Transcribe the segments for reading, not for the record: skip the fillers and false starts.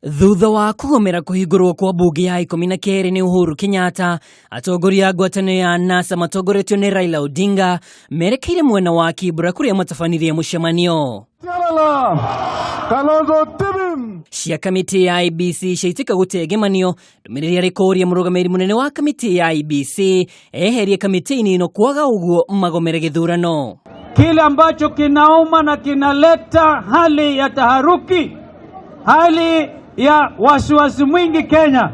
Thutha wa kũgomera kũhingũrwo kwa mbunge ya 12 nĩ Uhuru Kenyatta, atongoria a ngwatanĩro ya NASA matongoretio nĩ Raila Odinga merekeire mwena wa Kibra kũrĩa matabanirie mũcemanio. Cia kamĩtĩ ya IEBC ciaitĩka gũtengemanio, ndũmĩrĩri arĩ kũũria mũrũgamĩrĩri mũnene wa kamĩtĩ ya IEBC eherie kamĩtĩ-inĩ ĩno kwaga ũguo magomere gĩthurano. Kile ambacho kinauma na kinaleta hali ya taharuki, hali ya wasiwasi mwingi Kenya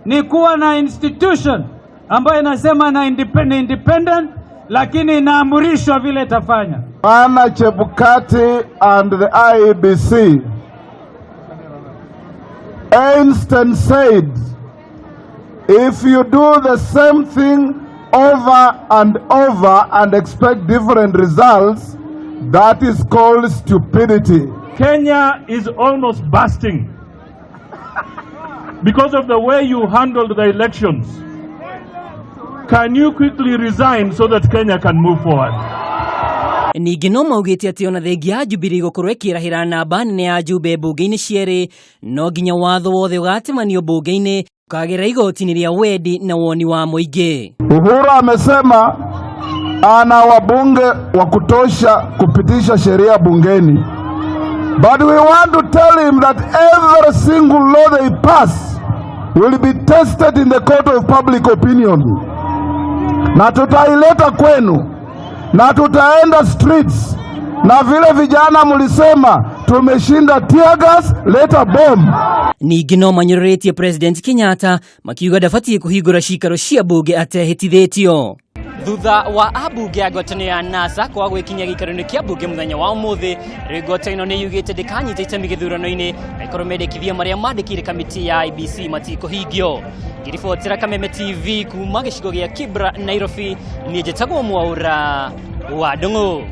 ni kuwa na institution ambayo inasema na independent, lakini inaamrishwa vile itafanya. Bwana Chebukati and the IEBC. Einstein said, if you do the same thing over and over and expect different results, that is called stupidity. Kenya is almost bursting because of the way you handled the elections. Can you quickly resign so that Kenya can move forward? Ningĩ no maugĩte atĩ ona thengia ya Jubilee gũkorwo ĩkĩrahĩra namba nene ya njumbe mbunge-inĩ cierĩ, no nginya watho wothe ũgatemanio mbunge-inĩ ũkagera igoti-inĩ rĩa wendi na woni wa mũingĩ. Uhuru amesema ana wabunge wa kutosha kupitisha sheria bungeni. But we want to tell him that every single law they pass will be tested in the court of public opinion. Na tutaileta kwenu na tutaenda streets, na vile vijana mlisema tumeshinda tear gas, leta bomb. Ningĩ no manyũrũrĩtie President Kenyatta makiuga ndabatiĩ kũhingũra cikaro cia mbunge atehĩtithĩtio. Thutha wa ambunge a ngwatanĩro ya NASA kwaga gwĩkinyia gĩikaro-inĩ kĩa mbunge mũthenya wa ũmũthĩ, rĩu ngwatanĩro nĩ yugĩte ndĩkanyita itemi gĩthurano-inĩ angĩkorwo mendekithia marĩa mandĩkĩire kamĩtĩ ya IEBC matikũhingio. Ngĩribotera Kameme TV kuma gĩcigo gĩa Kibra, Nairobi, niĩ njĩtagwo Mwaũra wa Ndung'u.